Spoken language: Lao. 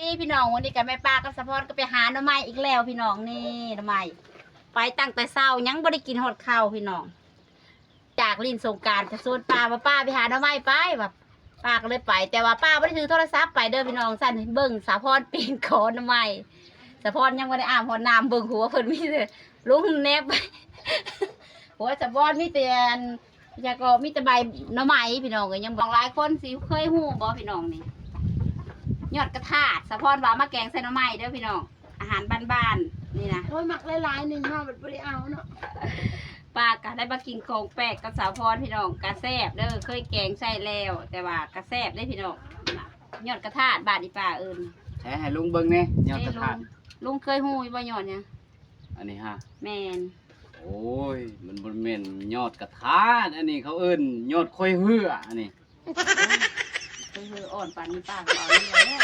ນີ້ພີ່ນ້ອງ ມື້ນີ້ກໍແມ່ປ້າກັບສາວພອນກໍໄປຫາໜໍ່ໄມ້ອີກແລ້ວພີ່ນ້ອງ. ນີ້ໜໍ່ໄມ້ ໄປຕັ້ງແຕ່ເຊົ້າ ຍັງບໍ່ໄດ້ກິນຮອດເຂົ້າພີ່ນ້ອງ. ຈາກຫຼິ້ນສົງການກໍຊວນປ້າວ່າ ປ້າໄປຫາໜໍ່ໄມ້ໄປ ວ່າ ປ້າກໍເລີຍໄປ ແຕ່ວ່າປ້າບໍ່ໄດ້ຖືໂທລະສັບໄປເດີພີ່ນ້ອງ. ຊັ້ນເບິ່ງສາວພອນປີນຂໍໜໍ່ໄມ້ ສາວພອນຍັງບໍ່ໄດ້ອາບຮອດນ້ຳ ເບິ່ງຫົວເພິ່ນມີແຕ່ລົງແນບ ຫົວສາວພອນມີແຕ່ອັນ ຫຍັງກໍມີແຕ່ໃບໜໍ່ໄມ້ພີ່ນ້ອງເອີຍ. ຍັງບອກຫຼາຍຄົນຊິເຄີຍຮູ້ບໍ່ພີ່ນ້ອງນີ້ ຍອດກະທາດ ສາວພອນວ່າມາແກງໃສ່ໜໍ່ໄມ້ເດີພີ່ນ້ອງ ອາຫານບ້ານໆນີ້ນະ. ໂອ້ຍ ມັກຫຼາຍໆ ນີ້ເຮົາບັດບໍ່ໄດ້ເອົາເນາະ. ປ້າກໍໄດ້ມາກິນຂອງແປກກັບສາວພອນພີ່ນ້ອງ ກະແຊບເດີ ເຄີຍແກງໃສ່ແລ້ວ ແຕ່ວ່າກະແຊບເດ້ພີ່ນ້ອງ. ຍອດກະທາດ ບາດນີ້ປ້າເອີ້ນ ໃຊ້ໃຫ້ລຸງເບິ່ງແດ່ ຍອດກະທາດ. ເອີ ລຸງ ລຸງເຄີຍຮູ້ຢູ່ບໍ່ຍອດຫຍັງ? ອັນນີ້ຫະ ແມ່ນ. ໂອ້ຍ ມັນບໍ່ແມ່ນຍອດກະທາດ ອັນນີ້ເຂົາເອີ້ນຍອດຄວາຍເຫືອ ອັນນີ້. ເອີ ອ່ອນປານນີ້ປາກເວົ້ານີ້ແຫຼະ.